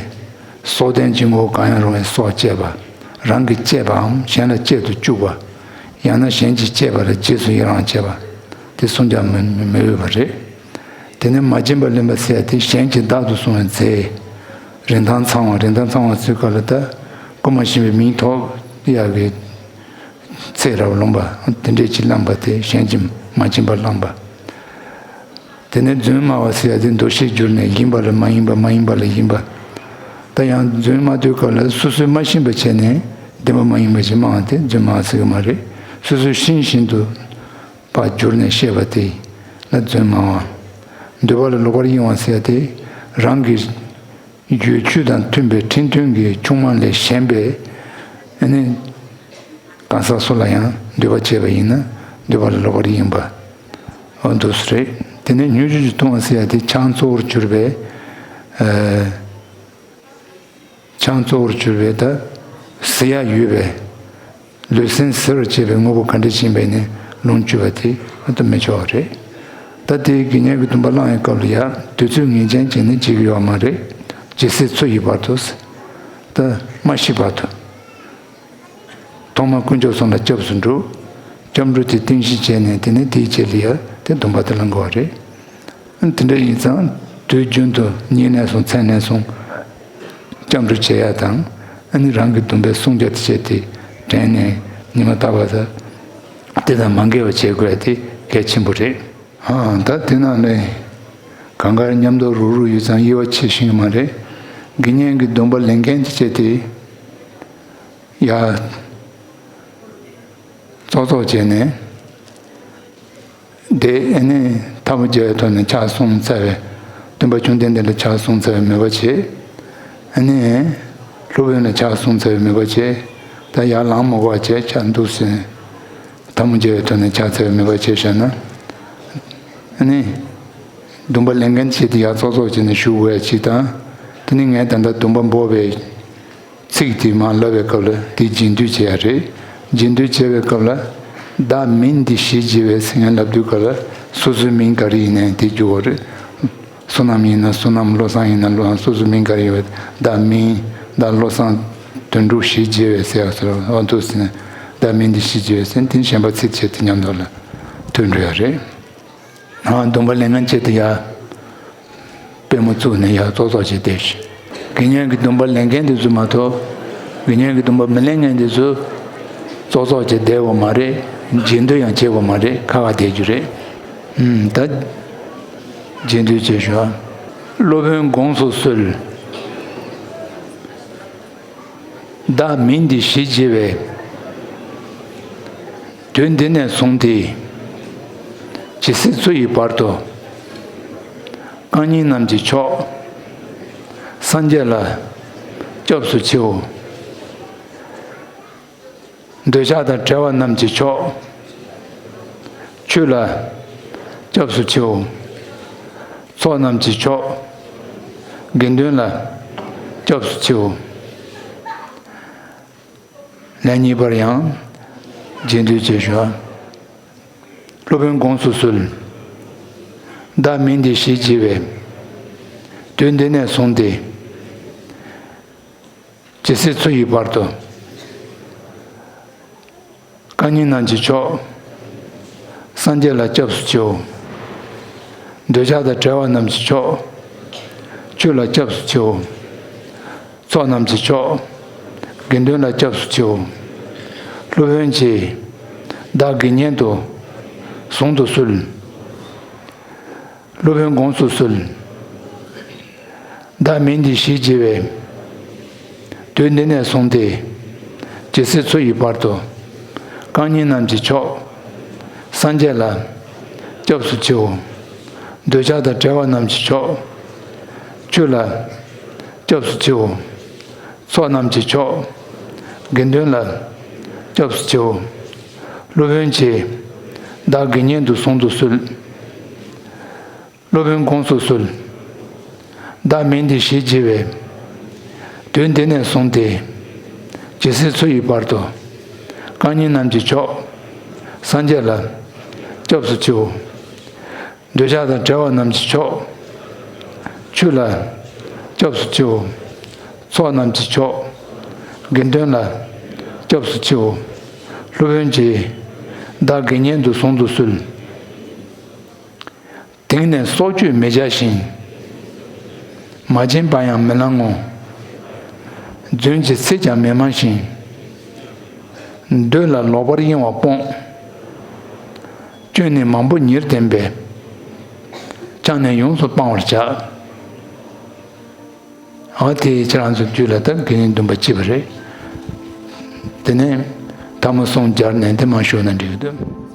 སྲོག་ལྡན་གྱི་ངོ་བོ་གང་ཡང་རུང་བའི་སྲོག་བཅད་པ། རང་གིས་བཅད་པའམ་གཞན་ལ་བཅད་དུ་བཅུག་པ། ཡང་ན་གཞན་གྱིས་བཅད་པ་ལ་རྗེས་སུ་ཡི་རང་བྱེད་པ། དེ་བསྲུང་བྱར་མི་མི་འོས་པ་རེད། དེ་ནས་མ་བྱིན་པར་ལེན་པ་ཟེར་ཡ་དེ་གཞན་གྱིས་བདག་ཏུ་བཟུང་བའི་རྫས། རིན་ཐང་ཚང་བ། རིན་ཐང་ཚང་བ་ཟེར་སྐབས་ལ་ད་རྐུ་མ་ཤེས་པའི་མིང་ཐོབ་ཡག་གི་ཚེ་རབས་ལོངས་པ་དེ་འདྲས་ཅིག་བླངས་པ་དེ་གཞན་གྱིས་མ་བྱིན་པར་བླངས་པ། དེ་ནས་རྫུན་སྨྲ་བ་ཟེར་ཡ་དེ་འདུ་ཤེས་བསྒྱུར་ནས་ཡིན་པ་ལ་མ་ཡིན་པ། མ་ཡིན་པ་ལ་ཡིན་པ། ད་ཡང་རྫུན་སྨྲ་དུས་སྐབས་ལ་སོ་སོས་མ་ཤེས་པ་བྱས་ནས་བདེན་པ་མ་ཡིན་པ་ཞིག་སྨྲ་བ་དེ་རྫུན་སྨྲ་བ་ཟེར་གི་མ་རེད། སོ་སོས་ཤེས་བཞིན་དུ་ཕར་བསྒྱུར་ནས་བཤད་པ་དེ་ལ་རྫུན་སྨྲ་བ། འདོད་པ་ལ་ལོག་པར་གཡེང་བ་ཟེར་ཡ་དེ་རང་གི་ཡུལ་ཆོས་དང་མཐུན་པའི་ཁྲིམས་མཐུན་གྱི་ཆུང་མ་ལས་གཞན་པའི་ཨ་ནི་གང་ཟག་སུ་ལ་ཡང་འདོད་པ་བྱས་པ་ཡིན་ན་འདོད་པ་ལ་ལོག་པར་གཡེང་པ། འོ་འདུག་སེ་རེད། དེ་ནས་སྨྱོ་ཆུ་ཅིག་འཐུང་བ་ཟེར་ཡ་དེ་ཆང་གཙོ་བོར་གྱུར་པའི་ཨ། ཆང་གཙོ་བོར་གྱུར་པའི་ད་ཟེར་ཡ་ཡོད་པའི་ལུས་སེམས་གཟིར་བར་བྱེད་པའི་དངོས་པོ་ག་འདྲ་ཞིག་ཡིན་པ་ནས་ལོངས་སྤྱོད་པ་དེ་ཨ་ད་མི་ཆོག་པ་རེད། ད་དེའི་དགེ་བསྙེན་གྱི་སྡོམ་པ་བླངས་ཡོང་སྐབས་ལ་ཡ་དུས་ཚོད་ངེས་ཅན་བྱས་ནས་བྱེད་ཀྱི་ཡོད་མ་རེད། ཇི་སྲིད་འཚོ་ཡི་བར་དུ། ད་མ་ཤི་བར་དུ། ཐོག་མར་དཀོན་མཆོག་གསུམ་ལ་སྐྱབས་སུ་འགྲོ། སྐྱབས་འགྲོ་དེ་རྟེན་གཞི་བྱས་ནས་དེ་ནས་དེའི་རྗེས་ལ་ཡ་དེ་སྡོམ་པ་དེ་བླང་དགོས་པ་རེད། དེ་འདྲ་ཡིན་ཙང་དུས་རྒྱུན་དུ་ཉིན་ནས་བཟུང་མཚན་ནས་བཟུང་སྐྱབས་འགྲོ་བྱེད་ཡ་དང་། ཨ་ནི་རང་གི་སྡོམ་པའི་བསྲུང་བྱ་དེ་བྱས་ཏེ་དྲན་ནས་ཉི་མ་རྟག་པར་ད་དེ་དང་མ་འགལ་བ་བྱེད་དགོས་ཡ་དེ་གལ་ཆེན་པོ་རེད། ཨ་ད་དེ་ནང་ནས་གང་གར་མཉམ་དུ་རུག་རུག་ཡོད་ཙང་དབྱེ་བ་ཕྱེ་ཤེས་ཀྱི་མ་རེད། དགེ་བསྙེན་གྱི་སྡོམ་པ་ལེན་མཁན་དེ་བྱས་ཏེ། ཡ། ཙོག་ཙོག་བྱས་ནས། དེ་ཨ་ནི་ཐལ་མོ་སྦྱར་བའི་ཐོག་ནས་ཕྱག་གསུམ་འཚལ་བའི། སྟོན་པ་བཅོམ་ལྡན་འདས་ལ་ཕྱག་གསུམ་འཚལ་བའི་མོས་པ་བྱེད། ཨ་ནི། སློབ་དཔོན་ལ་ཕྱག་གསུམ་འཚལ་བའི་མོས་པ་བྱེད། ད་ཡར་ལངས་མི་དགོས་པ་བྱས་ཕྱག་འདུག་ཟེར། ཐལ་མོ་སྦྱར་བའི་ཐོག་ནས་ཕྱག་འཚལ་བའི་མོས་པ་བྱས་བཞག་ན། ཨ་ནི། སྡོམ་པ་ལེན་མཁན་བྱས་ཏེ་ཡར་ཙོག་ཙོག་བྱས་ནས་བཞུགས་དགོས་ཡ་གཅིག་དང་། དེ་ནི་ངས་ད་ལྟ་སྡོམ་པ་འབོགས་པའི་ཚིག་དེ་མར་ལབ་པའི་སྐབས་ལ་དེ་རྗེས་ཟློས་བྱེད་ཡ་རེད། རྗེས་ཟློས་བྱེད་པའི་སྐབས་ལ། བདག་མིང་འདི་ཞེས་བགྱི་བའི་ཟེར་མཁན་ལབ་དུས་སྐབས་ལ་སོ་སོའི་མིང་ག་རེ་ཡིན་ནའི་དེ་བསྒྱུར་དགོས་རེད། བསོད་ནམས་ཡིན་ན་བསོད་ནམས། བློ་བཟང་ཡིན་ན་བློ་བཟང་། སོ་སོའི་མིང་ག་རེ་ཡོད་པ། བདག་མིང་། བདག་བློ་བཟང་དོན་གྲུབ་ཞེས་བགྱི་བའི་ཟེར་ཡ་ཟེར་བ་འོ་འདུག་ཟེར་ནས། བདག་མིང་འདི་ཞེས་བགྱི་བའི་ཟེར་ནས་དེ་གཞན་པ་ཚིག་བྱས་ཏེ་མཉམ་དུ་ལ་ཐོན་འགྲོ་ཡ་རེད། ཨ་སྡོམ་པ་ལེན་མཁན་བྱས་ཏེ་ཡ། པུས་མོ་བཙུགས་ནས་ཡར་ཙོག་ཙོག་བྱས་བསྡད་ཤིག་དགེ་བསྙེན་གྱི་སྡོམ་པ་ལེན་མཁན་དེ་ཚོ་མ་གཏོགས། དགེ་བསྙེན་གྱི་སྡོམ་པ་མི་ལེན་མཁན་དེ་ཚོ་ཙོག་ཙོག་བྱས་བསྡད་དགོས་མ་རེད། རྗེས་ཟློས་ཡང་བྱེད་དགོས་མ་རེད། ཁ་ཁ་བསྡད་རྒྱུ་རེད། ཨུམ་ད། རྗེས་ཟློས་བྱེད་ཤོག་སློབ་དཔོན་དགོངས་སུ་གསོལ། བདག་མིང་འདི་ཞེས་བགྱི་བའི། དུས་འདི་ནས་བཟུང་སྟེ། ཇི་སྲིད་འཚོ་ཡི་བར་དུ། རྐང་གཉིས་རྣམས་ཀྱི་མཆོག་སངས་རྒྱས་ལ་སྐྱབས་སུ་མཆིའོ། འདོད་ཆགས་དང་བྲལ་བ་རྣམས་ཀྱི་མཆོག་ཆོས་ལ་སྐྱབས་སུ་མཆིའོ། ཚོགས་རྣམས་ཀྱི་མཆོག་དགེ་འདུན་ལ་སྐྱབས་སུ་མཆིའོ། ལན་གཉིས་པར་ཡང་རྗེས་ཟློས་བྱེད་ཤོག་སློབ་དཔོན་དགོངས་སུ་གསོལ། བདག་མིང་འདི་ཞེས་བགྱི་བའི། དུས་འདི་ནས་བཟུང་སྟེ། ཇི་སྲིད་འཚོ་ཡི་བར་དུ། རྐང་གཉིས་རྣམས་ཀྱི་མཆོག་སངས་རྒྱས་ལ་སྐྱབས་སུ་མཆིའོ། འདོད་ཆགས་དང་བྲལ་བ་རྣམས་ཀྱི་མཆོག་ཆོས་ལ་སྐྱབས་སུ་མཆིའོ། ཚོགས་རྣམས་ཀྱི་མཆོག་དགེ་འདུན་ལ་སྐྱབས་སུ་མཆིའོ། སློབ་དཔོན་གྱིས་བདག་དགེ་བསྙེན་དུ་གཟུང་དུ་གསོལ། སློབ་དཔོན་དགོངས་སུ་གསོལ། བདག་མིང་འདི་ཞེས་བགྱི་བའི། དུས་འདི་ནས་བཟུང་སྟེ། ཇི་སྲིད་འཚོ་ཡི་བར་དུ། རྐང་གཉིས་རྣམས་ཀྱི་མཆོག་སངས་རྒྱས་ལ་སྐྱབས་སུ་མཆིའོ། འདོད་ཆགས་དང་བྲལ་བ་རྣམས་ཀྱི་མཆོག་ཆོས་ལ་སྐྱབས་སུ་མཆིའོ། ཚོགས་རྣམས་ཀྱི་མཆོག་དགེ་འདུན་ལ་སྐྱབས་སུ་མཆིའོ། སློབ་དཔོན་གྱིས་བདག་དགེ་བསྙེན་དུ་གཟུང་དུ་གསོལ། སློབ་དཔོན་དགོངས་སུ་གསོལ། བདག་མིང་འདི་ཞེས་བགྱི་བའི། དུས་འདི་ནས་བཟུང་སྟེ། ཇི་སྲིད་འཚོ་ཡི་བར་དུ། རྐང་གཉིས་རྣམས་ཀྱི་མཆོག་སངས་རྒྱས་ལ་སྐྱབས་སུ་མཆིའོ། འདོད་ཆགས་དང་བྲལ་བ་རྣམས་ཀྱི་མཆོག་ཆོས་ལ་སྐྱབས་སུ་མཆིའོ། ཚོགས་རྣམས་ཀྱི་མཆོག་དགེ་འདུན་ལ་སྐྱབས་སུ་མཆིའོ། སློབ་དཔོན་གྱིས་བདག་དགེ་བསྙེན་དུ་གཟུང་དུ་གསོལ། དེང་ནས་སྲོག་གཅོད་མི་བྱ་ཞིང་། མ་བྱིན་པ་ཡང་མི་བླང་ངོ་། རྫུན་གྱི་ཚིག་ཀྱང་མི་སྨྲ་ཞིང་། འདོད་ལ་ལོག་པར་གཡེང་བ་སྤོངས། སྐྱོན་ནི་མང་པོ་ཉེར་བསྟན་པས། ཀྱང་ནི་ཡོངས་སུ་སྤང་བར་བྱ། འོ་དེ་ཁྱེད་རང་ཚོའི་རྒྱུད་ལ་ད་དགེ་བསྙེན་བདུན་པ་སྐྱེས་པ་རེད། དེ་ནས་ཐལ་མོ་སྲུང་སྦྱར་ནས་དེ་མར་ཞུ་ན་འགྲིག་གི་འདུག